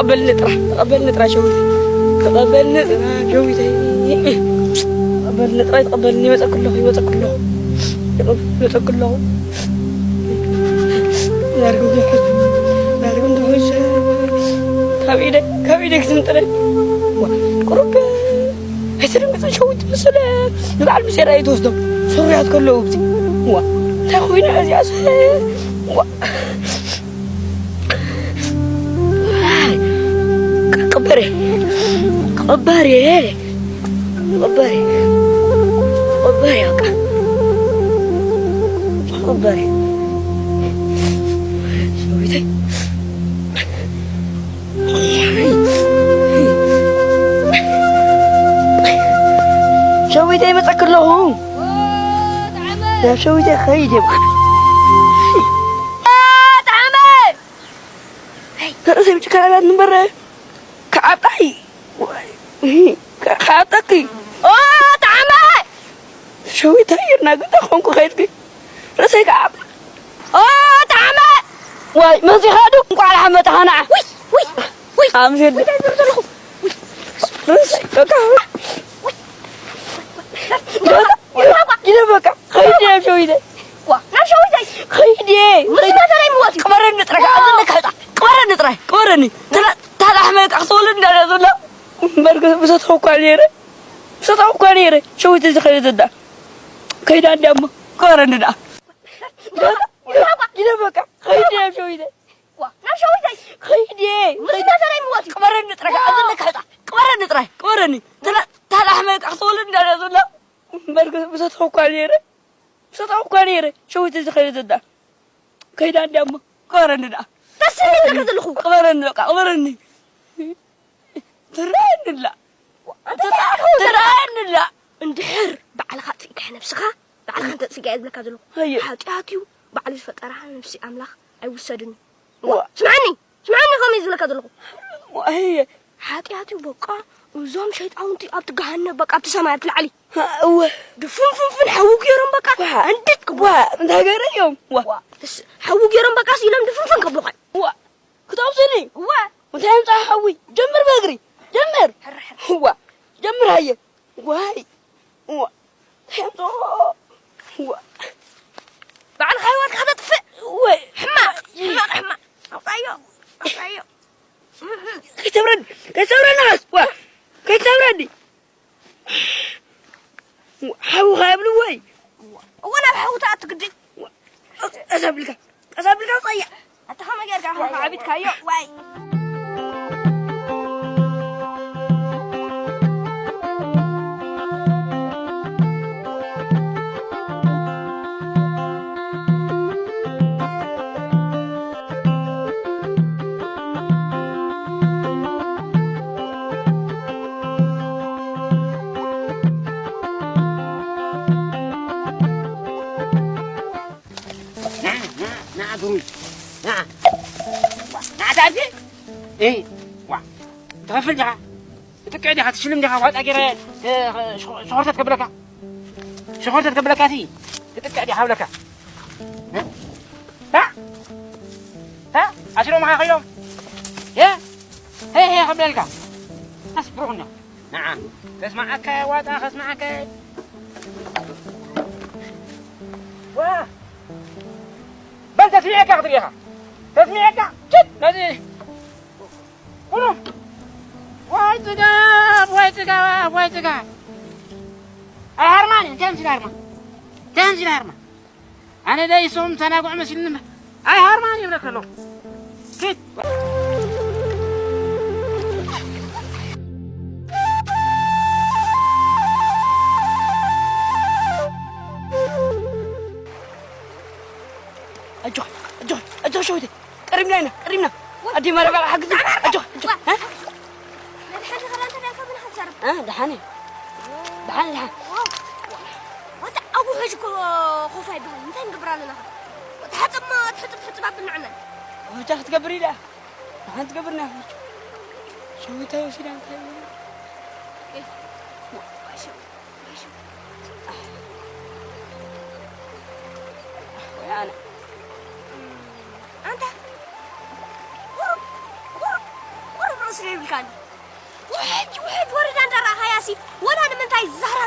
ተቐበልኒ ጥራሕ፣ ተቐበልኒ ጥራሕ ሸዊተይ። ተቐበልኒ ጥራሕ ሸዊተይ። ተቐበልኒ ጥራሕ፣ ተቐበልኒ። ይመጸኩ ኣለኹ፣ ይመጸኩ ኣለኹ። ይመጸኩ ኣለኹ። ዳርጉ ይሕል፣ ዳርጉ እንድሕሽ። ካብ ኢደይ፣ ካብ ኢደይ ክትምጥለይ። ዋ፣ ቁሩብ ኣይትደንግጽ ሸዊት ምስለ ንበዓል ሙሴ ራእይ ትወስዶ። ፍርያት ከለዉ ብቲ። ዋ፣ እንታይ ኮይኑ እዚኣስ? ዋ። ቅበሬ፣ ቅበሬ፣ ቅበሬ፣ ቅበሬ፣ በቃ። ቅበሬ። ሸዊተይ። ሸዊተይ መጸክ ኣለኹ። ናብ ሸዊተይ ኸይድ እየ። ጣዕመ! ርእሰይ ብጭካና ናት ንበረ። ክዓብጣይ። ክዓብጠኪ። ኦ፣ ጣዕመ! ሸዊተይ ይርና ግዳ ኾንኩ ኸይድኪ። ርእሰይ ክዓብ። ኦ፣ ጣዕመ! ዋይ፣ መጺኻ ዶ? እንቋዕ ደሓን መጻኻ ንዓ። ውይ፣ ውይ፣ ውይ። ኣምሴል። ውይ፣ እንታይ ዝብል ዘለኹ? ውይ። ርእሰይ፣ በቃ። ውይ። ይደ በቃ። ኸይድ እየ ሸዊተይ። ዋ፣ ናብ ሸዊተይ። ኸይድ እየ። ምስ መሰለይ ምወት እዩ። ቅበረኒ ጥራይ፣ ኣብ ዘለካ ህጣ። ቅበረኒ ጥራይ፣ ቅበረኒ። ተላ-፣ ታላሕ መልቃ ክትወልድ እንዳለ ዘሎ። እምበር ብሰተኹ እኳ ነይረ። ብሰተኹ እኳ ነይረ። ሸዊተይ ዝኸይድ እንዳ። ከይዳ እንዳ እሞ። ቅበረኒ ደኣ። ይደ በቃ። ኸይድ እየ ሸዊተይ። ዋ፣ ናብ ሸዊተይ። ኸይድ እየ። ምስ መሰለይ ምወት እዩ። ቅበረኒ ጥራይ፣ ኣብ ዘለካ ህጣ። ቅበረኒ ጥራይ፣ ቅበረኒ። ተላ-፣ ታላሕ መልቃ ክትወልድ እንዳለ ዘሎ። እምበር ብሰተኹ እኳ ነይረ። ብሰተኹ እኳ ነይረ። ሸዊተይ ዝኸይድ እንዳ። ከይዳ እንዳ እሞ። ቅበረኒ ደኣ። ደስ ዝብል ዘለካ ዘለኹ። ቅበረኒ በቃ፣ ቅበረኒ። ትረኣየኒ ኣላ። ኣንተ ትረኣ-፣ እንታይ ትረኣየኒ ኣላ። እንድሕር ባዕልኻ ኣጥፊእካዮ ነብስኻ፣ ባዕልኻ እንተ ኣጥፊእካዮ እየ ዝብለካ ዘለኹ። ኣየ። ሓጢኣት እዩ፣ ባዕሉ ዝፈጠረኻ ነብሲ ኣምላኽ ኣይውሰድን እዩ። ዋ። ስምዓኒ፣ ስምዓኒ ከምኡ እየ ዝብለካ ዘለኹ። ኣየ። ሓጢኣት እዩ በቃ፣ እዞም ሸይጣውንቲ ኣብቲ ገሃነብ በቃ፣ ኣብቲ ሰማይ ኣብቲ ላዕሊ። እወ። ድፍንፍንፍን ሓዊ ገይሮም በቃ፣ ዋ። እንድት ክብሉ። ዋ፣ እንታይ ገይሮም እዮም? ዋ። ዋ፣ እስ-፣ ሓዊ ገይሮም በቃ፣ ኢሎም ድፍንፍን ከብሉኻ። ዋ። ክተውስኒ? እወ። እንታይ ኣምጻእ ሓዊ? ጀምር በእግሪ። ጀምር። ሕረ፣ ሕረ። እዋ። ጀምር ሃየ። ዋይ። እዋ። እንታይ ኣምጻእ? እዋ። ባዕልኻ ህይወትካ ተጥፍእ። እወ። ሕማቕ፣ ሕማቕ፣ ሕማቕ። ኣውጻዮ። ኣውጻዮ። ከይትሰብረኒ። ከይትሰብረኒ ኸስ። ዋ። ከይትሰብረኒ። ሓውኻ የብሉ ወይ? እወ፣ ናብ ሓዊ ትኣቱ ግዲ። ቀስ ኣቢልካ፣ ቀስ ኣቢልካ ውፀያ። ኣታ ከመይ ጌርካ ኢኻ ዓቢድካዮ? ዋይ። ና፣ ና፣ ና፣ ብሩይ። ና። ዋ፣ ና፣ ዳዲ። እይ፣ ዋ፣ ትኸፍል ዲኻ? ትጥቅዕ ዲኻ? ትሽልም ዲኻ? ዋጣ ገይረ፣ እ፣ ሸ-፣ ሸኾርተት ከብለካ? ሸኾርተት ከብለካ እቲ? ትጥቅዕ ዲኻ ብለካ? እ? ታ? ታ? ኣሲሮምኻ ኸይዶም? የ? ሄ፣ ሄ፣ ከብለልካ? ኣስብሩኽና። ንዓ፣ ከስምዓካ ዋጣ ከስምዓካ። ዋ! በል ተስሚዐካ ክትርኢ ኢኻ። ተስሚዐካ። ችት! ነዚ ኩሉ። ዋይ ጽጋብ፣ ዋይ ጽጋብ፣ ዋይ ጽጋብ። ኣይ ሃርማን፣ እንታይ ምስል ሃርማን? እንታይ ምስል ሃርማን? ኣነ ደይ ሶም ተናጉዕ መሲልኒ እምበር። ኣይ ሃርማን ይብለካ ኣለኹ። ኪድ። ኣጆኻ፣ ኣጆኻ፣ ኣጆኻ ሸዊተይ። ቀሪብና ኢና፣ ቀሪብና። ኣዲ መረባ ሓግዝ። ኣጆኻ፣ ኣጆኻ። እ? ነድሕን ዝኸዳ እንተ ደኣ ከብና ክንሰርብ። እ፣ ደሓን እዩ። ደሓን፣ ደሓን። ዋው። ዋታ ኣብኡ ሕጂ እኮ ኮፍ ኣይበሃል። እንታይ ንገብር ኣለና? ትሓጽብ እሞ ትሕጽብ፣ ትሕጽብ ኣብልና ዕመል። ዋታ ክትገብር ኢላ። ደሓን ትገብርና። ሸዊታይ ወሲዳ እንታይ? ኤ፣ ዋይ፣ ሸው-፣ ዋይ፣ ሸው-፣ ወይ ኣነ። ኣንታ፣ ቁሩብ፣ ቁሩብ፣ ቁሩብ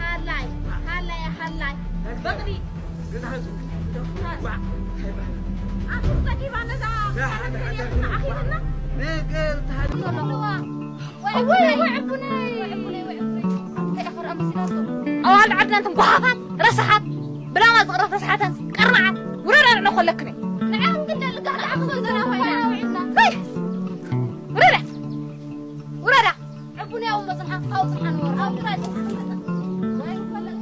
ሃላይ፣ ሃላይ፣ ሃላይ። በቕሊ። ኣቱም ጸጊባ ነዛ ኣኺልና። ኣለዋ። ወይ፣ ወይ፣ ወይ፣ ዕቡነይ። እንታይ ኢኻ ርኣ መሲላቶ? ኣዋልድ ዓድና እንትን ጓሓፋት፣ ረሳሓት፣ ብላማ ዝቕረፍ ረሳሓተን፣ ቀርናዓት፣ ውረዳ ንዕነ ኮለክን እየ። ንዕን ግን ደልጋ ደሓ ክኾን ዘና ኮይና። ሄይ! ውረዳ! ውረዳ! ዕቡነይ ኣብኡ መጽንሓ፣ ካብኡ ጽንሓ ንወር፣ ኣብኡ ጥራይ ጽንሓ። ወይ፣ ኮለክ።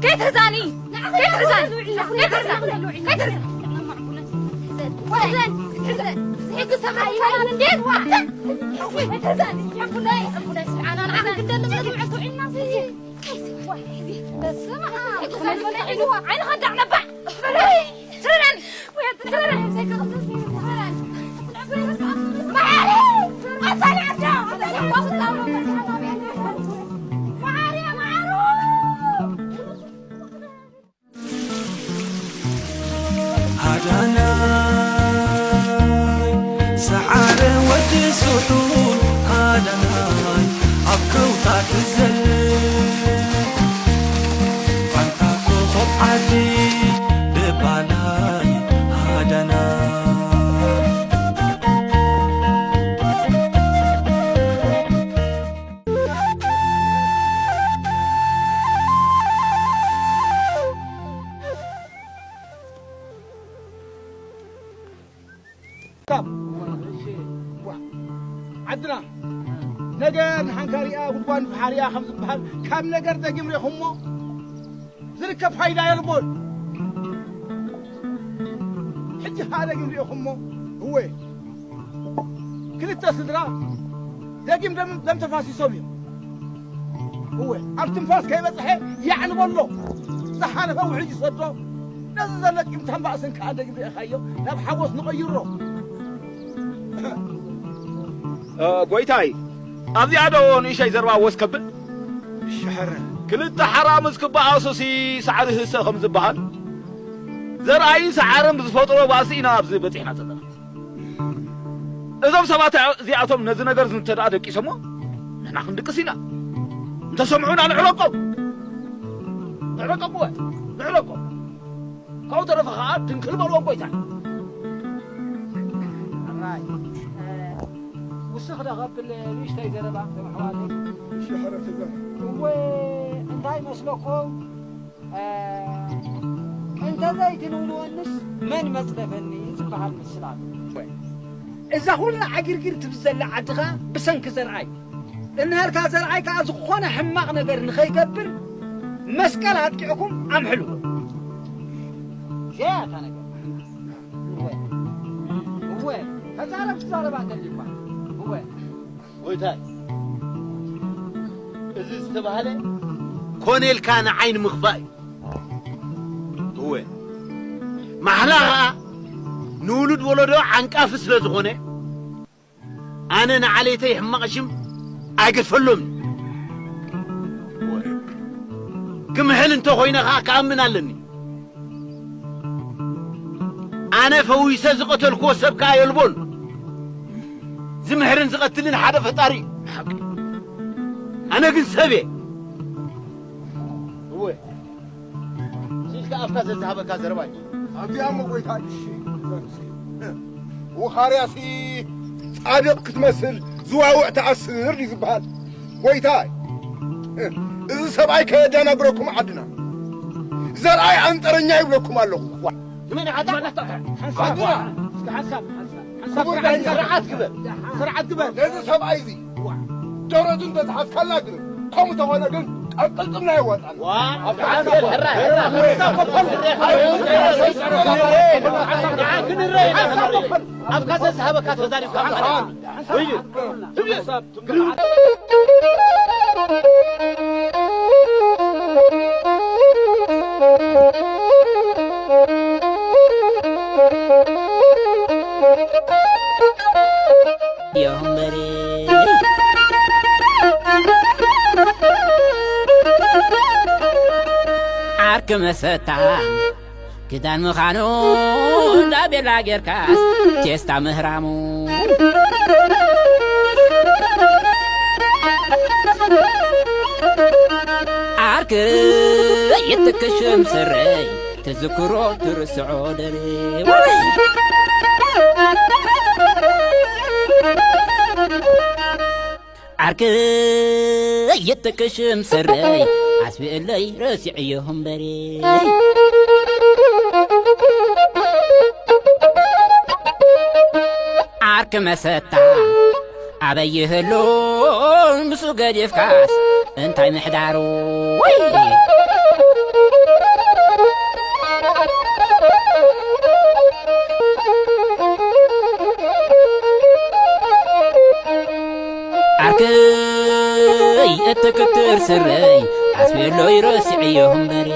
ከይትሕዛኒ! ከይትሕዛኒ! ከይትሕዛኒ! ከይትሕዛኒ! ዓይንኻ ዳዕ ነባዕ! ሃዳናይ ሰዓረ ወዲ ስሑል ሃዳናይ ኣብ ከውታ ትዘል ኣንታ ኮኾብ ዓዲ ደባላይ ሃዳናይ ንሓንካሪኣ ጉድጓድ ንፍሓሪኣ ከም ዝበሃል ካብ ነገር ደጊም ርኢኹሞ ዝርከብ ፋይዳ የልቦን። ሕጂ ከዓ ደጊም ርኢኹሞ እወ ክልተ ስድራ ደጊም ደም ደም ተፋሲሶም እዮም። እወ ኣብ ትንፋስ ከይበፅሐ ያዕ ንበሎ ዝሓለፈ ውሕጅ ይሰዶ። ነዚ ዘሎ ቂምታን ባእስን ከዓ ደጊም ርኢኻዮ ናብ ሓጎስ ንቐይሮ። ጎይታይ፣ ኣብዚኣ ዶ ንእሽተይ ዘረባ ወስ ከብል? እሺ ሕረ። ክልተ ሓራ ምስ ክበኣሱሲ ሳዕሪ ህሰ ከም ዝበሃል፣ ዘርኣይን ሰዓርን ብዝፈጥሮ ባእሲ ኢና ኣብዚ በፂሕና ዘለና። እዞም ሰባት እዚኣቶም ነዚ ነገር እዚ እንተ ደኣ ደቂሶሞ፣ ንሕና ክንድቅስ ኢና። እንተሰምዑና ንዕረቆም። ንዕረቆም እወ፣ ንዕረቆም። ካብኡ ተረፈ ኸዓ ድንክል በልዎም ጎይታይ። ሕራይ፣ እ፣ ውስኽ ዶ ከብል ንእሽተይ ዘረባ፣ እዞም ኣሕዋተይ? እሺ ሕረ ትብለን። እወ፣ እንታይ መስለኩም? እ፣ እንተ ዘይትንውንወንስ መን መጽደፈኒ ዝበሃል ምስል ኣሎ። እዛ ኩላ ዕግርግር ትብል ዘላ ዓዲ ኸኣ ብሰንኪ ዘርኣይ። እንሀልካ ዘርኣይ ከኣ ዝኾነ ሕማቕ ነገር ንኸይገብር መስቀል ኣጥቂዕኩም ኣምሕልዎ። እዚኣ እያ እታ ነገር። እወ፣ እወ፣ ተዛረብ ትዛረባ እንተሊኳ። እወ። ጎይታይ፣ እዚ ዝተባህለ ኮነ ኢልካ ንዓይ ንምኽፋእ እዩ። እወ፣ ማሕላ ኸኣ ንውሉድ ወለዶ ዓንቃፊ ስለ ዝኾነ፣ ኣነ ንዓሌተይ ሕማቕ ሽም ኣይገድፈሎምን። እወ፣ ክምሕል እንተ ኾይነ ኸኣ ክኣምን ኣለኒ። ኣነ ፈዊሰ ዝቐተልክዎ ሰብ ከኣ የልቦን። ዝምሕርን ዝቐትልን ሓደ ፈጣሪ እዩ። ኣነ ግን ሰብ እየ። እወ፣ ሲልካ ኣፍካ ዘዝሃበካ ዘረባ እዩ። ኣብዚኣ እሞ ጎይታ፣ እሺ፣ ውኻርያሲ ጻድቕ ክትመስል ዝዋውዕ ትኣስር ድዩ ዝበሃል? ጎይታይ፣ እዚ ሰብኣይ ከየደናግረኩም ዓድና። ዘርኣይ ኣንጠረኛ ይብለኩም ኣለኹ። ንመን ኢኻ? ዓድና። እስኪ ሓንሳብ፣ ሓንሳብ፣ ሓንሳብ ክቡር ስርዓት ዳኛ፣ ግበር። ስርዓት ግበር። ስርዓት ግበር። ነዚ ሰብኣይ እዚ ደረቱ እንተዝሓዝካልና ግን፣ ከምኡ ተኾነ ግን ኣብ ቅልጽምና የዋጣና። ዋ፣ ኣብ ዓንገል፣ ሕራ፣ ሕራ፣ ሕራ። ኣብ ካሰ ዝሃበካ ተዛሪብካ ማለት እዩ። ዓርኪ መሰታ ክዳን ምዃኑ ዳቤላ ጌርካስ ቴስታ ምህራሙ። ዓርኪ ይትክሽም ስረይ ትዝክሮ ትርስዖ ደሬ። ዓርኪ ይትክሽም ስረይ ኣስቢእለይ ረሲዕዮ እምበሪ። ዓርኪ መሰታ ኣበይ ይህሉ ምስ ገዲፍካስ እንታይ ምሕዳሩ? ወይ ዓርከይ እቲ ክትር ስረይ ኣስቤሎይ ረሲዐዮ እምበሪ።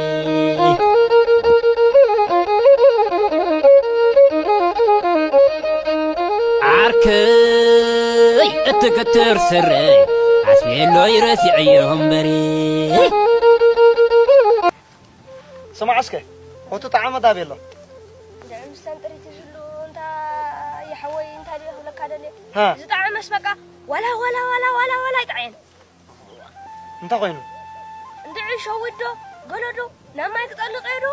ዓርከይ እቲ ክትር ስረይ ኣስቤሎይ ረሲዐዮ እምበሪ። ስማዕ እስከ፣ ሆቱ ጣዕመ ዳብ የሎ። እንድዒ ምስ ሰንጥሪት ዝሉ እንታ ይሓወይ እንታ ድየ ክብለካ ደልየ። ሃ። ዝጣዕመስ በቃ ዋላ ዋላ ዋላ ዋላ ዋላ ኣይጥዓየን። እንታይ ኮይኑ? እንድዒ ሸዊት ዶ ገለ ዶ ናብ ማይ ክጠልቕ እየ ዶ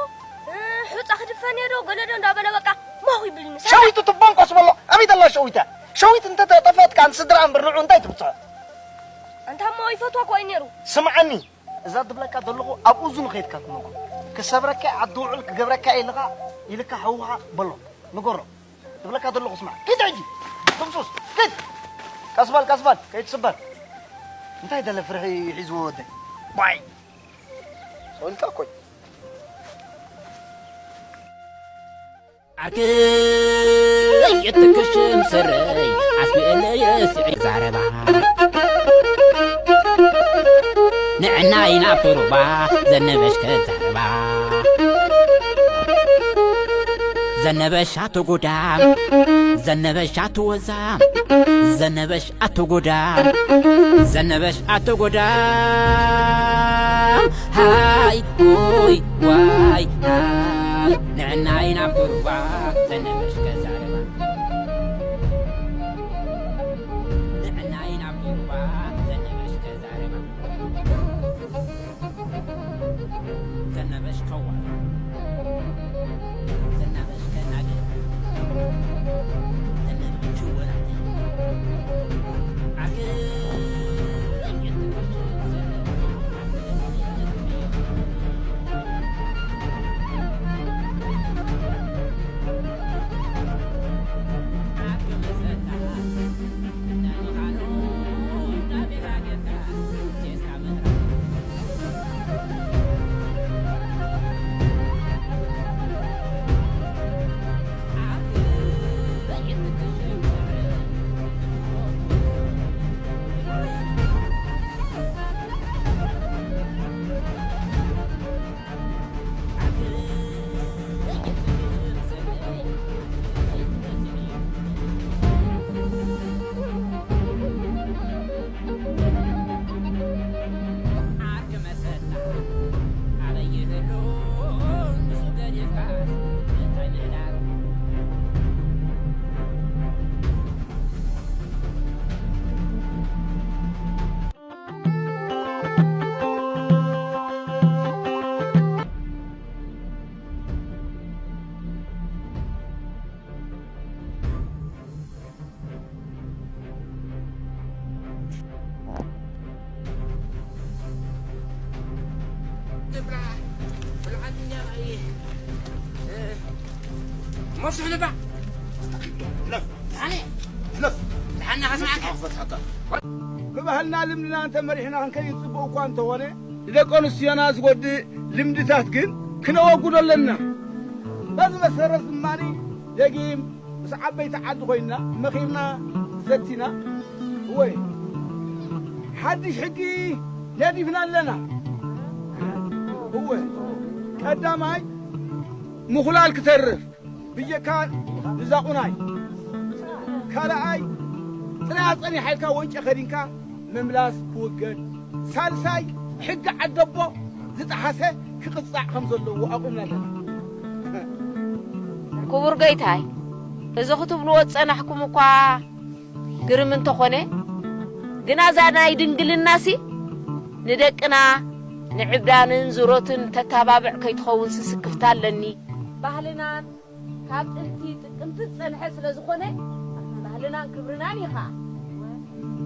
እ፣ ሑጻ ክድፈን እየ ዶ ገለ ዶ እንዳበለ በቃ ማሁ ይብልኒ። ሸዊት ትቦንቆስ በሎ። ኣበይ ደላ ሸዊታ? ሸዊት እንተ ተጠፈት ካን ስድራ እምበር ንዑ እንታይ ትብጽሖ? ኣንታ እሞ ይፈትዋ እኮ እዩ ነይሩ። ስምዓኒ፣ እዛ ትብለካ ዘለኹ ኣብ እዝኑ ከይድካ ትመኮ። ክሰብረካ ዓዲ ውዕል ክገብረካ ኢልካ ኢልካ ሓውኻ በሎ። ንገሮ። ትብለካ ዘለኹ ስማዕ። ኪድ ሕጂ። ትምሱስ። ኪድ። ቀስባል ቀስባል ከይትስበር። እንታይ ደለ ፍርሒ ሒዝዎ ወደይ? ባይ! ሰውልካ ኮይ። ዓርክይ የትክሽም ስረይ ዓስቢ እለ የስዒ ዛረባ ንዕና ኢና ቁሩባ ዘነበሽ ከዛረባ ዘነበሽ ኣቶ ጎዳም ዘነበሽ ኣቶ ወዛም ዘነበሽ ኣቶ ጎዳም ዘነበሽ ኣቶ ጎዳም ሃይ ሆይ ዋይ ሃይ ንዕና ኢና ቁሩባ ዘነበሽ ከዛረባ ንዕና ኢና ቁሩባ ዘነበሽ ከዛረባ ዘነበሽ ከዋል ዘናበሽ ከናገ ዘነበሽ ወላደ ዓርክይ ብባህልና ልምድና እንተመሪሕና ክንከይድ ፅቡቕ እኳ እንተኾነ ንደቂ ኣንስትዮና ዝጎድእ ልምድታት ግን ክነወግዶ ኣለና። በዚ መሰረት ድማ ደጊም ምስ ዓበይቲ ዓዲ ኮይንና መኺርና ዘቲና እወ ሓድሽ ሕጊ ነዲፍና ኣለና። እወ ቀዳማይ ምኹላል ክተርፍ ብጀካ ንዛቑናይ፣ ካልኣይ ጥራይ ኣጸኒሓ ኢልካ ወንጨ ከዲንካ ምምላስ ክውገድ፣ ሳልሳይ ሕጊ ዓደቦ ዝጠሓሰ ክቕጻዕ ከም ዘለዎ ኣቑምና ኣለና። ክቡር ገይታይ፣ እዚ ክትብልዎ ዝጸናሕኩም እኳ ግርም እንተኾነ፣ ግና እዛ ናይ ድንግልናሲ ንደቅና ንዕብዳንን ዙሮትን ተታባብዕ ከይትኸውን ስስክፍታ ኣለኒ። ባህልናን ካብ ጥንቲ ጥቅምቲ ዝጸንሐ ስለ ዝኾነ ባህልናን ክብርናን እዩ ኸኣ።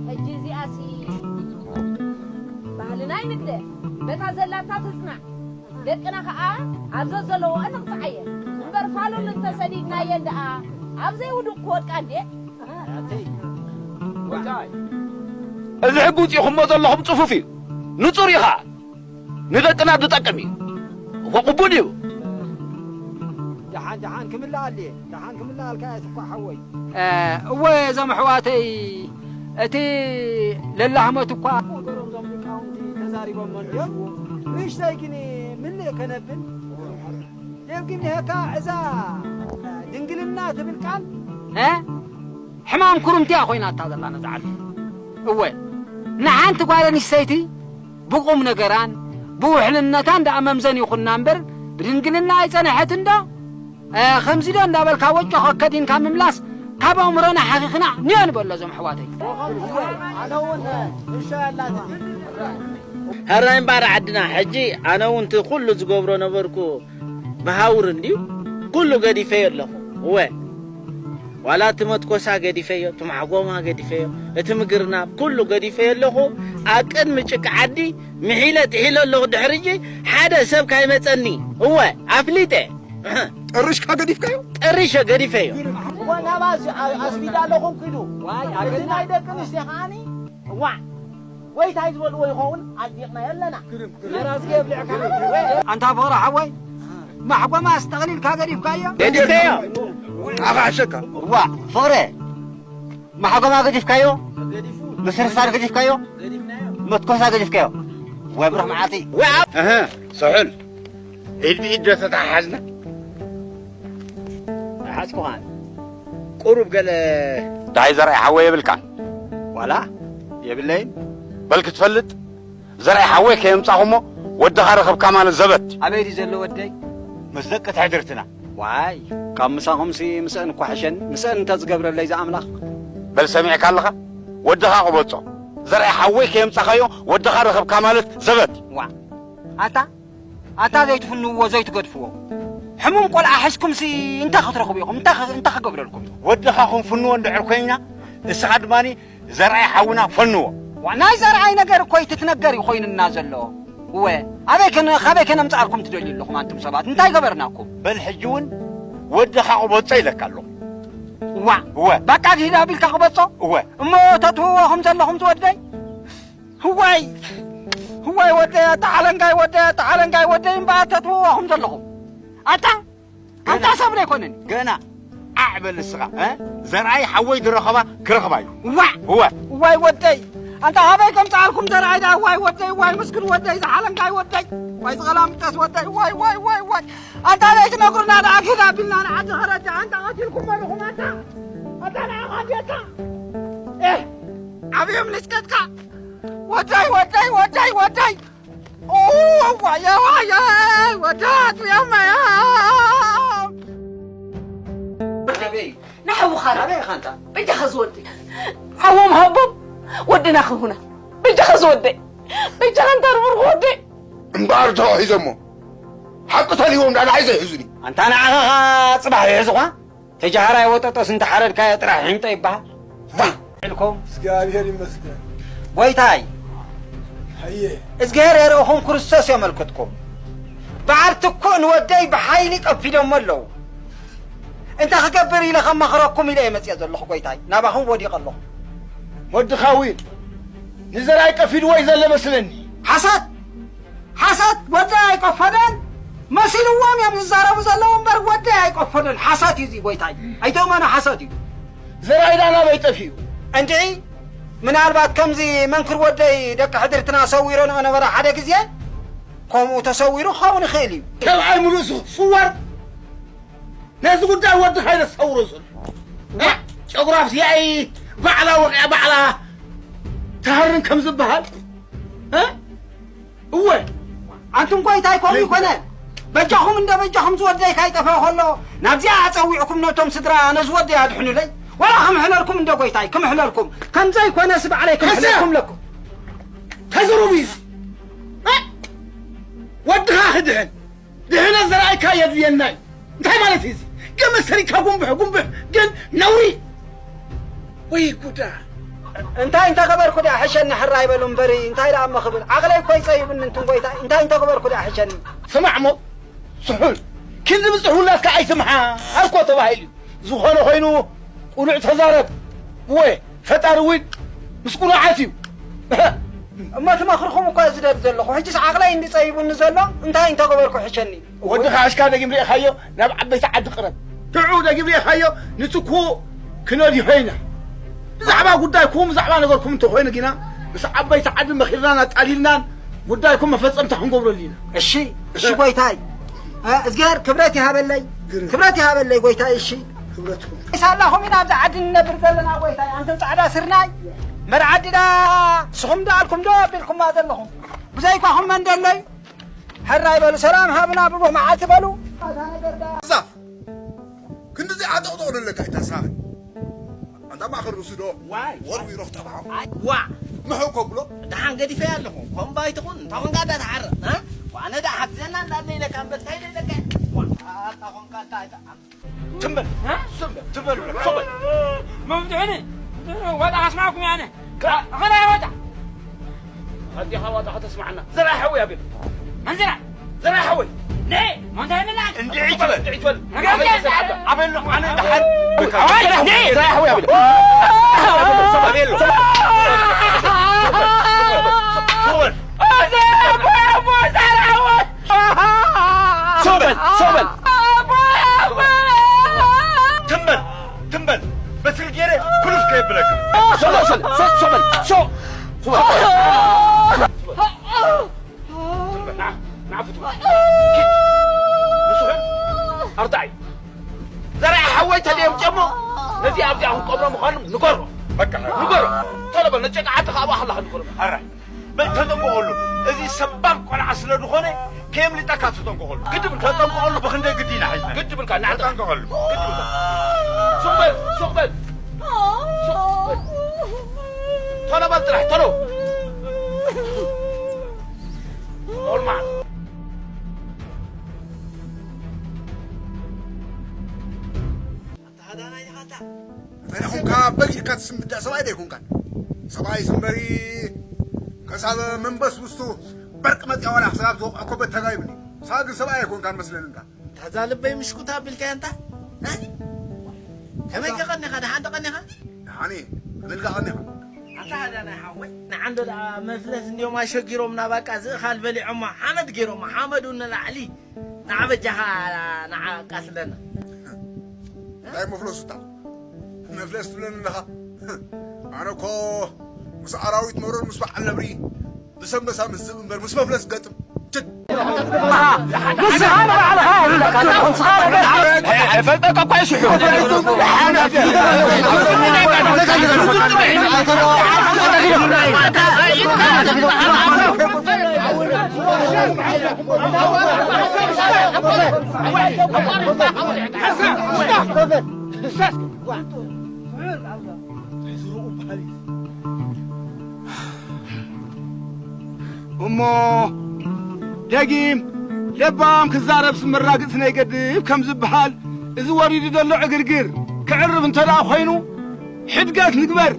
ሕጂ እዚኣሲ ባህልና ይንግደፍ፣ በታ ዘላታ ትጽናዕ፣ ደቅና ኸኣ ኣብ ዘዘለዎ እንቕጽዓየን እምበር ፋሉል እንተሰዲድናየን ደኣ ኣብ ዘይውዱቕ ክወድቃ እንድየን። እዚ ሕጊ ውፂእኹሞ ዘለኹም ፅፉፍ እዩ፣ ንፁር እዩ ኸዓ። ንደቅና ዝጠቅም እዩ እኮ፣ ቅቡል እዩ። ደሓን ደሓን ክምልኣልየ፣ ደሓን ክምልኣልካ እየ ትኳ ሓወይ። እወ እዞም ኣሕዋተይ እቲ ለላህመት እኳ ገሮም ዞም ሊቃውንቲ ተዛሪቦሞ እንዲዮም። ንእሽተይ ግን ምልእ ከነብል ደብጊም ንሄካ እዛ ድንግልና ትብል ቃል እ ሕማም ኩርምቲ እያ ኮይናታ ዘላ ነዛ ዓዲ። እወ ንሓንቲ ጓል ኣንስተይቲ ብቁም ነገራን ብውሕልነታን ደኣ መምዘኒ ይኹና እምበር ብድንግልና ኣይጸነሐትን ዶ? እ፣ ከምዚ ዶ እንዳበልካ ወጮ ከከዲንካ ምምላስ ካብ ኣእምሮና ሓኺኽና ንዮ ንበሎ እዞም ኣሕዋተይ። ሕራይ እምበኣር ዓድና ሕጂ ኣነ እውን እቲ ኩሉ ዝገብሮ ነበርኩ ብሃውር እንድዩ ኩሉ ገዲፈዮ ኣለኹ እወ ዋላ እቲ መትኮሳ ገዲፈዮ እቲ ማሕጎማ ገዲፈዮ እቲ ምግርናብ ኩሉ ገዲፈዮ ኣለኹ ኣብ ቅድሚ ጭቃ ዓዲ ምሒለ ጥሒለ ኣለኹ ድሕሪ ሕጂ ሓደ ሰብ ካይመፀኒ እወ ኣፍሊጠ ጠርሽካ ገዲፍካዮ? ጠሪሸ ገዲፈዮ። እወ ናባዚ ኣስቢዳ ኣለኹም ኪዱ። እቲ ናይ ደቂ ኣንስትዮ ከዓኒ ዋዕ ወይ እንታይ ዝበልዎ ይኸውን? ኣጽዲቕናዮ ኣለና። ኣንታ ፍቕሪ ሓወይ፣ ማሕጎማስ ጠቕሊልካ ገዲፍካዮ? ገዲፈዮ። ኣኻ ዓሸካ። ዋ፣ ፍቕረ፣ ማሕጎማ ገዲፍካዮ? ምስርሳር ገዲፍካዮ? መትኮሳ ገዲፍካዮ? ወይ ብሩኽ መዓልቲ። ወይ ኣብ- እህ፣ ስሑል። ኢድ ብኢድ ዶ ተተሓሓዝና? ኣይሓዝኩኻን። ቁሩብ ገለ። ዳይ ዘርኣይ ሓወይ የብልካን? ዋላ የብለይን። በል ክትፈልጥ፣ ዘርኣይ ሓወይ ከየምጻኹሞ ወድኻ ረኸብካ ማለት ዘበት። ኣበይ ድዩ ዘሎ ወደይ? ምስ ደቂ ትሕድርትና። ዋይ፣ ካብ ምሳኹምሲ ምስአን እኳ ሕሸኒ። ምስአን እንተ ዝገብረለይ ዝኣምላኽ። በል ሰሚዕካ ኣለኻ? ወድኻ ቅበጾ። ዘርኣይ ሓወይ ከየምጻኻዮ ወድኻ ረኸብካ ማለት ዘበት። ዋ፣ ኣታ ኣታ ዘይትፍንውዎ ዘይትገድፍዎ ሕሙም ቆልዓ ሒዝኩምሲ እንታይ ክትረኽቡ ኢኹም? እንታይ ኸ-፣ እንታይ ክገብረልኩም? ወድኻ ክንፍንዎ እንድሕር ኮይና፣ እስኻ ድማኒ ዘርኣይ ሓውና ፈንዎ። ዋ፣ ናይ ዘርኣይ ነገር እኮ እዩ ትትነገር እዩ ኮይኑና ዘሎ። እወ፣ ኣበይ ከነ-፣ ካበይ ከነምጽኣልኩም ትደልዩ ኣለኹም ኣንቱም ሰባት? እንታይ ገበርናኩም? በል ሕጂ እውን ወድኻ ቅበጾ ኢለካ ኣለኹ። ዋ፣ እወ። በቃ ግሂድ ኣቢልካ ቅበጾ? እወ። እሞ ተትህዎ ከም ዘለኹም ትወደይ? ህዋይ፣ ህዋይ ወደይ፣ ኣታ ሓለንጋይ ወደይ፣ ኣታ ሓለንጋይ ወደይ እምበኣር ተትህዎ ከም ዘለኹም። ኣታ፣ ኣንታ ገና። ሰብ ዘይኮነን። ገና። ኣዕ በል ንስኻ፣ እ? ዘርኣይ ሓወይ ዝረኸባ ክረኽባ እዩ። ዋዕ! እወ። እዋይ ወደይ፣ ኣንታ ሃበይ ከምጽኣልኩም ዘርኣይ ደኣ፣ ዋይ ወደይ፣ ዋይ ምስኪን ወደይ፣ ዝሓለንጋይ ወደይ፣ ዋይ ዝቐላምጠስ ወደይ፣ ዋይ፣ ዋይ፣ ዋይ፣ ዋይ። ኣንታ ዘይትነግሩና ደኣ ኪድ ኣቢልና ንዓዲ ኸረጃ፣ ኣንታ ቀቲልኩም ኣለኹም፣ ኣንታ፣ ኣንታ ንዓኻ ኣዴታ። ኤህ፣ ዓብዮም ንስከትካ። ወደይ፣ ወደይ፣ ወደይ፣ ወደይ። ኦ፣ ዋየ፣ ዋየ፣ ወዳት፣ ያማያ። ናብይ? ንሓውኻ ርኣ። ናበይ ኢኻ ኣንታ? በጃኻ ዝወደይ። ሓዎም ሃቦም ወድና ክሁና። በጃኻ ዝወደይ። በጃኻ ኣንታ ርቡር ወደይ። እምበኣር ተዋሒዞሞ። ሓቂ ተልይዎም ደኣ ንዓይ ዘይሕዙኒ። ኣንታ ንዓኻ ጽባሕ ይሕዙኻ። ተጃሃራይ ወጠጦስ እንተሓረድካዮ ጥራሕ ሒንጦ ይበሃል። ባ! ኢልኩም። እግዚኣብሔር ይመስገን። ጎይታይ፣ ሃየ። እዝግሄር የርእኹም፣ ክርስቶስ የመልክትኩም። በዓል ትኩእ ንወደይ ብሓይሊ ቀፊዶሞ ኣለዉ። እንታይ ክገብር ኢለ ከማኽረኩም ኢለ እየ መጺአ ዘለኹ ጎይታይ። ናባኹም ወዲቐ ኣለኹ። ወዲ ኻዊል፣ ንዘርኣይ ቀፊድዎ እዩ ዘሎ መስለኒ። ሓሳት! ሓሳት! ወደይ ኣይቀፈደን! መሲልዎም እዮም ዝዛረቡ ዘለዉ እምበር ወደይ ኣይቀፈደን። ሓሳት እዩ እዚ ጎይታይ። ኣይትእመኖ፣ ሓሳት እዩ። ዘርኣይ ዳ ናበይ ጠፊኡ? እንድዒ፣ ምናልባት ከምዚ መንክር ወደይ ደቂ ሕድርትና ሰዊሮንኦ ነበረ ሓደ ግዜ፣ ከምኡ ተሰዊሩ ክኸውን ይኽእል እዩ። ሰብኣይ ምሉእ ስ-፣ ስወር ነዚ ጉዳይ ወድኻ ኢለ ዝሰውሮ ዘሎ። እ? ጨጉራ ኣብስያኢ ባዕላ ወቂዓ ባዕላ ትሃርን ከም ዝበሃል። እ? እወ። ኣንቱም ጎይታይ ከምኡ ይኮነ። በጃኹም እንደ በጃኹም ዝወደይ ካይጠፍአ ከሎ ናብዚኣ ኣጸዊዕኩም ነቶም ስድራ ነዚ ወደይ ኣድሕኑለይ። ዋላ ክምሕለልኩም እንደ ጎይታይ ክምሕለልኩም። ከምዘይኮነስ ባዕለይ ክምሕለልኩም ኣለኩም። ተዝሩብ እዩ። እ? ወድኻ ክድሕን። ድሕነት ዘርኣይካ የድልየና እዩ። እንታይ ማለት እዩ እዚ? ገመድ ሰሪግካ ጉንብሕ ጉንብሕ ግን ነውሪ። ወይ ጉዳ። እንታይ እንተገበርኩ ደኣ ሕሸኒ ሕራይ በሉ እምበሪ፣ እንታይ ደኣ እሞ ክብል? ዓቕለይ እኮ ይጸይቡኒ እንትን ጎይታይ፣ እንታይ እንተገበርኩ ደኣ ሕሸኒ? ስማዕ እሞ ስሑል፣ ክንዲ ብጽሑል ናትካ ኣይትምሓር እኮ ተባሂሉ እዩ። ዝኾነ ኮይኑ ቁኑዕ ተዛረብ። እወ፣ ፈጣሪ እውን ምስ ቁኑዓት እዩ። እሞ ትመኽርኹም እኮ እየ ዝደሊ ዘለኹ። ሕጅስ ዓቕለይ እንዲ ጸይቡኒ ዘሎ እንታይ እንተገበርኩ ሕሸኒ? ወዲ ካሕሽካ ደጊም ርኢኻዮ፣ ናብ ዓበይቲ ዓዲ ቅረብ። ንዑ ደጊም ርኢኻዮ፣ ንትኩ ክነድሆ ኢና። ብዛዕባ ጉዳይኩም፣ ብዛዕባ ነገርኩም እንተኾይኑ ግና፣ ምስ ዓበይቲ ዓዲ መኺርናን ኣጣሊልናን ጉዳይኩም መፈጸምታ ክንገብረሉ ኢና። እሺ፣ እሺ ጎይታይ። እ፣ እዝግሄር ክብረት ይሃበለይ፣ ግርም። ክብረት ይሃበለይ ጎይታይ። እሺ። ክብረትኩም። ሳላኹም ኢና ኣብዚ ዓዲ ንነብር ዘለና ጎይታይ። ኣንቱም ጻዕዳ ስርናይ፣ መርዓዲ ዳ ስኹም ዳ ኣልኩም ዶ ኣቢልኩማ ዘለኹም? ብዘይኳኹም መን ደለይ? ሕራይ በሉ፣ ሰላም ሃብና ብሩህ መዓልቲ በሉ። ዛፍ ክንድዚ ዓጠቕጠቕ ደለካ ኣይተሳኸን። ኣንታ ማእኸል ርእሱ ዶ ዋይ። ወርዊሮ ክጠብሖ። ኣይ፣ ዋ። ምሕው ከብሎ። ደሓን ገዲፈያ ኣለኹ። ኮምባይ ትኹን፣ እንታ ኾንካ እንዳ ተሓረ፣ እ? ዋነ ደኣ ሓግዘና እንዳለ ኢለካ እምበር እንታይ ኢለካ? ዋ፣ ኣታ ኾንካ እንታይ ትም በል። እ? ትም በል፣ ትም በል፣ ትም በል። መብድዕኒ፣ ዋጣ ኣስማዕኩም ያነ። ካ- ኣኸላ ዋጣ። ኣዲኻ ዋጣ ከተስማዕና። ዘርኣይ ሓወይ ኣቤል። መን ዘርኣይ? ዘርኣይ ሓወይ። ነ፣ መን እንታይ ምናል? እንድዒ ትበል፣ እንድዒ ትበል። ነገር ኣቤል፣ የለ። ኣቤል፣ ኣነ ደሓን። ኣዋይ፣ ነ። ዘርኣይ ሓወይ ኣቤል። ኣቤል፣ ኣቤል። ምዃኑ ንገሮ። በቃ። ንገሮ። ቶሎ በል፣ ነጨቃዓቲ ከኣ ብኣኽላኽ ንገሮ። ኣረ፣ በል ተጠንቀቐሉ። እዚ ሰባብ ቆልዓ ስለ ዝኾነ ከየምልጠካ ተጠንቀቐሉ። ግድም ተጠንቀቐሉ፣ ብኽንደይ ግዲ ኢና ሒዝና። ግድም ኢልካ፣ ንዓኻ። ተጠንቀቐሉ። ግድም ኢልካ። ሱቕ በል፣ ሱቕ በል። ሱቕ በል። ቶሎ በል ጥራሕ፣ ቶሎ። ኖርማል። ኣታ ሃዳናይ ኢኻ ኣታ። እንታይ ኾንካ በጊርካ ትስምዳ ሰብኣይ ዶ ኣይኮንካን? ሰብኣይ ስምበሪ ከሳብ መንበስ ውስቱ በርቂ መጽያ ዋላ ክሳብ ዝወቕዐ ኮበት ተጋይብኒ። ንስኻ ግን ሰብኣይ ኣይኮንካን መስለኒ እንካ። ታዛ ልበይ ምሽኩታ ኣቢልካያ እንታ? እ? ከመይ ከቐኒኻ? ደሓን ተቐኒኻ? ደሓን እየ። ኣቢልካ ቀኒኻ። ኣታ ሃዳናይ ሓወይ፣ ንዓንዶ ደኣ መፍለስ እንዲዮም ኣሸጊሮምና፣ ባቃ ዝእኻል በሊዖማ፣ ሓመድ ገይሮማ፣ ሓመዱ ንላዕሊ። ንዓ በጃኻ፣ ንዓ ቃስለና። እንታይ መፍለስ እታ? መፍለስ ትብለኒ ኣለኻ? ኣነ እኮ ምስ ኣራዊት መሮር ምስ በዓል ነብሪ፣ ምስ ኣንበሳ ምስ ዝብ እምበር ምስ መፍለስ ገጥም። ችድ። ንስኻ ንባዕልኻ የብለካ፣ ንስኻ ነገር ኣይፈልጠካ እኳ ይስሑ። እሞ ደጊም ለባም ክዛረብስ መራግጽ ነይገድፍ ከም ዝበሃል፣ እዚ ወሪዱ ዘሎ ዕግርግር ክዕርብ እንተ ደኣ ኾይኑ፣ ሕድገት ንግበር።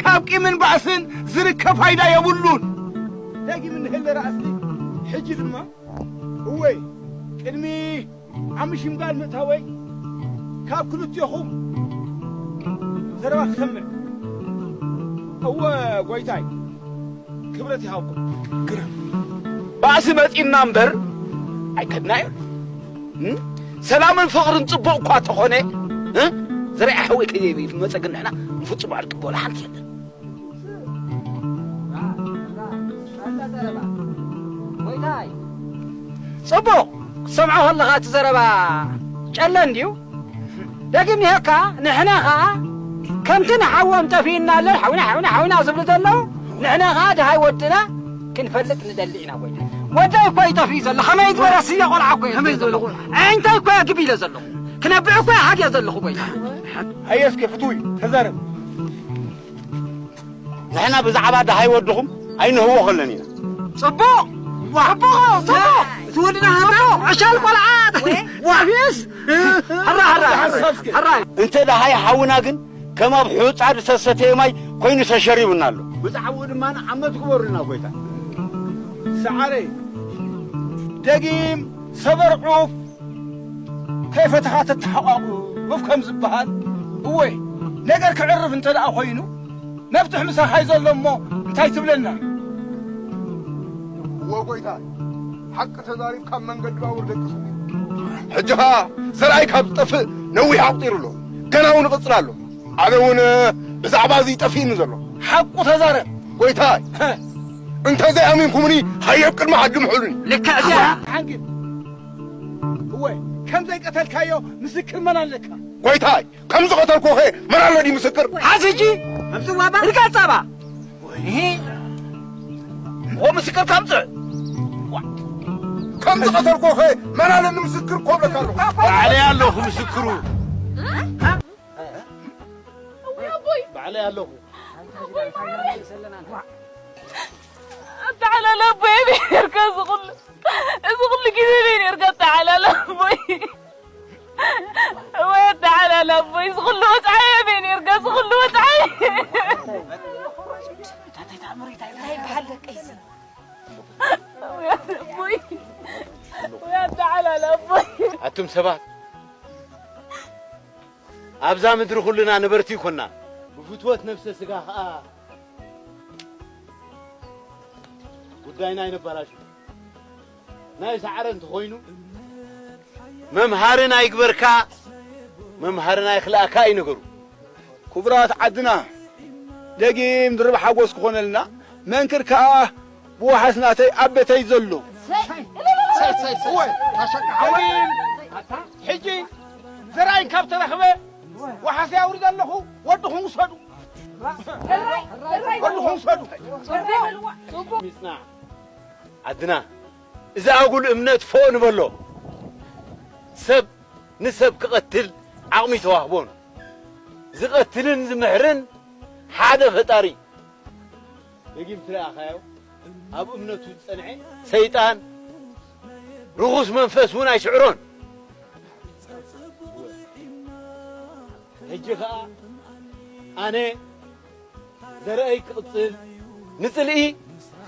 ካብ ቂምን ባእስን ዝርከብ ፋይዳ የብሉን። ደጊም እንህለ ራእሲ፣ ሕጂ ድማ፣ እወይ፣ ቅድሚ ኣብ ምሽምጋል ምእታወይ ካብ ክልቴኹም ዘረባ ክሰምዕ። እወ ጎይታይ፣ ክብረት ይሃብኩም። ግርም። ባእሲ መጺእና እምበር ኣይከድናዮን። እም? ሰላምን ፍቕርን ጽቡቕ እኳ ተኾነ፣ እ? ዘርኣይ ሓወይ ከየመጸ ግን ንሕና ንፍጹም ኣልቅቦ ሓንቲ የለን። ጽቡቕ ክትሰምዖ ከለኻ እቲ ዘረባ ጨለ እንድዩ። ደጊም ይሃካ፣ ንሕና ኸኣ ከምቲ ንሓዎም ጠፊእና ኣሎ፣ ሓውና፣ ሓውና፣ ሓውና ዝብሉ ዘለዉ፣ ንሕና ኸኣ ደሃይ ወድና ክንፈልጥ ንደሊ ኢና። ጎይታ፣ ወደይ እኮ እዩ ጠፊኡ ዘሎ። ከመይ ዝበለ ስየ ቆልዓ እኮ እዩ ጠፊኡ ዘሎ። ኣዒንተይ እኮ እየ ግብ ኢለ ዘለኹ። ክነብዕ እኮ እየ ሃግየ ዘለኹ፣ ጎይታ። ሃየ እስኪ ፍትዊ ተዛረብ። ንሕና ብዛዕባ ደሃይ ወድኹም ኣይንህዎ ከለን ኢና። ጽቡቕ! ጽቡቕ! ጽቡቕ! እቲ ወድና ሃና ዕሻል ቆልዓ! ዋፊስ! ሕራ፣ ሕራ! ሕራ! እንተ ደሃይ ሓውና ግን ከም ኣብ ሑጻ ዝተሰተየ ማይ ኮይኑ ተሸሪቡና ኣሎ። ብዛዕባኡ ድማ ንዓመት ግበሩልና ጎይታ። ሰዓረይ፣ ደጊም ሰበር ዑፍ ከይፈተኻ ተተሓቋቑፍ ከም ዝበሃል፣ እወ፣ ነገር ክዕርፍ እንተ ደኣ ኾይኑ፣ መፍትሕ ምሳኻ እዩ ዘሎ እሞ እንታይ ትብለና? እወ ጎይታይ፣ ሓቂ ተዛሪብካ ኣብ መንገዲ ባቡር ደቂሱ። ሕጂ ኸኣ ዘርኣይ ካብ ዝጠፍእ ነዊሕ ኣቑጺሩ ኣሎ። ገና እውን ይቕጽል ኣሎ። ኣነ እውን ብዛዕባ እዚ ጠፊእኒ ዘሎ። ሓቁ ተዛረብ። ጎይታይ፣ እንተ ዘይኣሚንኩምኒ ሃየ ኣብ ቅድሚ ዓዲ ምሕሉኒ። ልክዕ እያ። ሓንግድ። እወ፣ ከም ዘይቀተልካዮ ምስክር መን ኣለካ? ጎይታይ፣ ከም ዝቐተልኩኸ መን ኣሎ ድዩ ምስክር? ሓዚ ሕጂ ኣምጽዋ እባ። ርጋጽ ጸባ። እሂ። እኮ ምስክር ከምጽእ። ከም ዝቐተልኩኸ መን ኣለኒ ምስክር እኮ እብለካ ኣለኹ። ባዕለይ ኣለኹ ምስክሩ። እውይ ኣቦይ። ባዕለይ ኣለኹ። ኣቦይ ማረይ። ኣተዓላላ ኣቦይ ኣበይ ነርካ እዚ ኩሉ? እዚ ኩሉ ግዜ ኣበይ ነርካ ኣተዓላላ ኣቦይ? ወይ ኣተዓላላ ኣቦይ፣ እዚ ኩሉ ወጽዓይ ኣበይ ነርካ? እዚ ኩሉ ወጽዓይ። እንታይ ይበሃል ደቀይ እዚ? ወይ ኣቦይ። ወይ ኣተዓላላ ኣቦይ። ኣቱም ሰባት፣ ኣብዛ ምድሪ ኩልና ነበርቲ ኣይኮናን። ብፍትወት ነፍሰ ስጋ ኸኣ ጉዳይና ኣይነባላሹ። ናይ ሰዓረ እንተኾይኑ፣ መምሃርን ኣይግበርካ፣ መምሃርን ኣይኽልኣካ እዩ ነገሩ። ክቡራት ዓድና፣ ደጊም ድርብ ሓጎስ ክኾነልና፣ መንክር ከኣ ብዋሕስ ናተይ ኣብ ቤተይ ዘሎ። እወ፣ ታሸቃ ሓወይ፣ ሕጂ ዘርኣይ ካብ ተረኽበ፣ ወሓሰ ኣውሪደ ኣለኹ፣ ወድኹም ውሰዱ። ወድኹም ውሰዱ። ሚጽና ዓድና እዚ ኣጉል እምነት ፎእ ንበሎ። ሰብ ንሰብ ክቐትል ዓቕሚ ተዋህቦን ዝቐትልን ዝምሕርን ሓደ ፈጣሪ። ደጊም ትረኣኻዮ ኣብ እምነቱ ዝጸንዐ ሰይጣን ርኹስ መንፈስ እውን ኣይስዕሮን። ሕጂ ኸኣ ኣነ ዘርእይ ክቕጽል፣ ንጽልኢ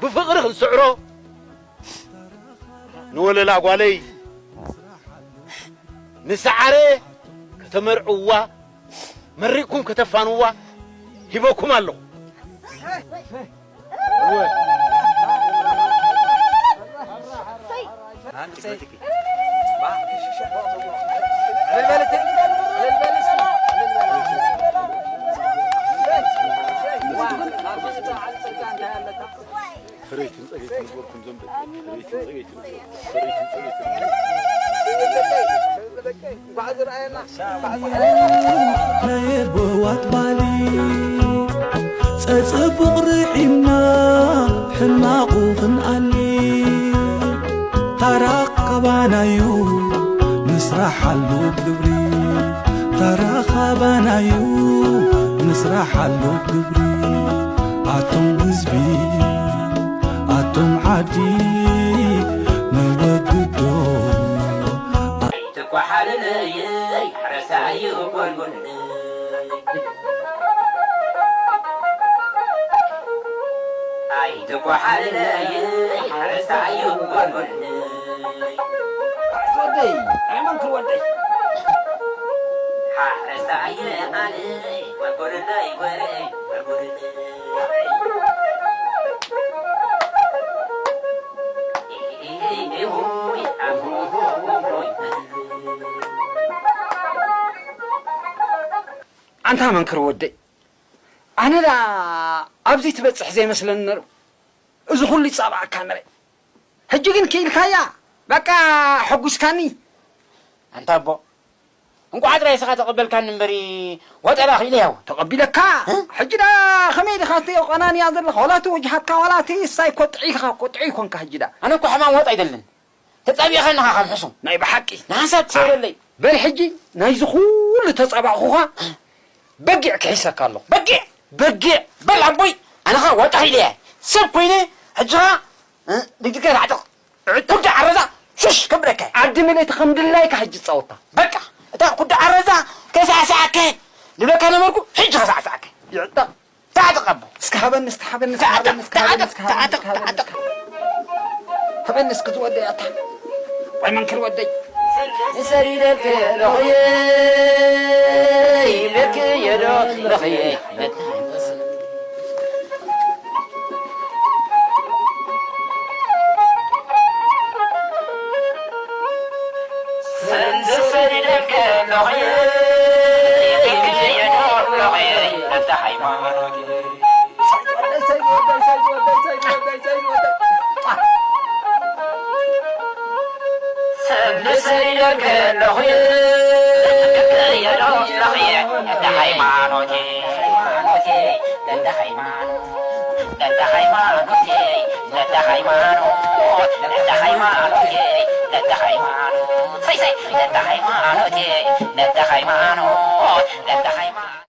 ብፍቕሪ ክንስዕሮ፣ ንወለላ ጓለይ ንሰዓረ ከተመርዕዋ፣ መሪቕኩም ከተፋንዋ ሂበኩም ኣለኹ። ሕርይትን ጸገይትን ንግበርኩም ዘንበል። ሕርይትን ጸገይትን ንግበር። ሕርይትን ጸገይትን ንግበር። ለየቦዋት ባሊ ጸጽቡቕ ርዒምና ሕማቑ ክንኣሊ ታራኽ ካባናዩ ንስራሓሉ ግብሪ። ታራኻባናዩ ንስራሓሉ ግብሪ። ኣቶም ህዝቢ ኣቶም ዓዲ ነወግዶ። ኣይትኳሓልለይ ሓረስታይ ይኾንኩን። ኣይትኳሓልለይ ሓረስታይ ይኾንኩን። ወደይ፣ ኣይመንክር ወደይ። ሓረስታይ ኣነ ወርጎድለይ ወረ ወርጎድለይ። ኣንታ መንክር ወደይ፣ ኣነ ደኣ ኣብዚ ትበጽሕ ዘይመስለኒ ነሩ። እዚ ኩሉ ይጻባኣካ ነረ። ሕጂ ግን ክኢልካያ፣ በቃ፣ ሕጉስካኒ። ኣንታ ኣቦ፣ እንቋዕ ጥራይ እስኻ ተቐበልካኒ እምበሪ፣ ዋጣ ደኣ ክኢለያ እወ። ተቐቢለካ? እ? ሕጂ ደኣ ከመይ ዲኻ እቲ ቀናንያ ዘለኻ? ዋላ እቲ ወጅሃትካ፣ ዋላ እቲ እሳይ እኮ ጥዑይ ኢኻ እኮ፣ ጥዑይ ኮንካ ሕጂ ደኣ። ኣነ እኮ ሕማም ዋጣ ኣይደልን። ተጻቢእኻኒ ኢኻ ከም ሕሱም። ናይ ብሓቂ። ንሓንሳብ ትሰብረለይ። በል ሕጂ ናይዚ ኩሉ ተጻባእኹኻ በጊዕ ክሒሰካ ኣለኹ። በጊዕ? በጊዕ! በል ኣቦይ፣ ኣነ ኸኣ ዋጣ ኢለያ። ሰብ ኮይነ፣ ሕጂ ኸኣ፣ እ፣ ድግድጋ ተዕጥቕ። ኩዳ ዓረዛ፣ ሹሽ ከብለካ። ዓዲ ምልእቲ ከም ድላይካ ሕጂ ጻወታ። በቃ፣ እታ ኩዳ ዓረዛ ከሳዕስዓከ፣ ንብለካ ነበርኩ፣ ሕጂ ከሳዕስዓከ። ይዕጠቕ። ተዓጠቕ ኣቦ። እስከ ሃበኒ፣ እስከ ሃበኒ፣ እስከ ተዓጠቕ፣ ሃበኒ፣ እስከ ሃበኒ፣ ተዓጠቕ፣ እስከ ሃበኒ፣ ተዓጠቕ። እስከ ሃበኒ። ሃበኒ እስኪ ዝወደይ ኣታ። ዋይ መንክር ወደይ። ሰሪደክ ለኽየ፣ ለክየ ዶ ለኽየ። ሰንዚ ሰሪደክ ለኽየ፣ ለኽየ ዶ ለኽየ። ነታ ሃይማኖት ሰብ ንሰይ ደርገ ኣለኹ እየ፣ እየ ዶ ኣለኹ እየ፣ እንደ ሃይማኖቴ፣ ሃይማኖቴ፣ እንደ ሃይማኖት፣ እንደ ሃይማኖቴ፣ እንደ ሃይማኖት፣ እንደ ሃይማኖቴ፣ እንደ ሃይማኖት፣ ሰይ፣ ሰይ፣ እንደ ሃይማኖቴ፣ እንደ ሃይማኖት፣ እንደ ሃይማኖት።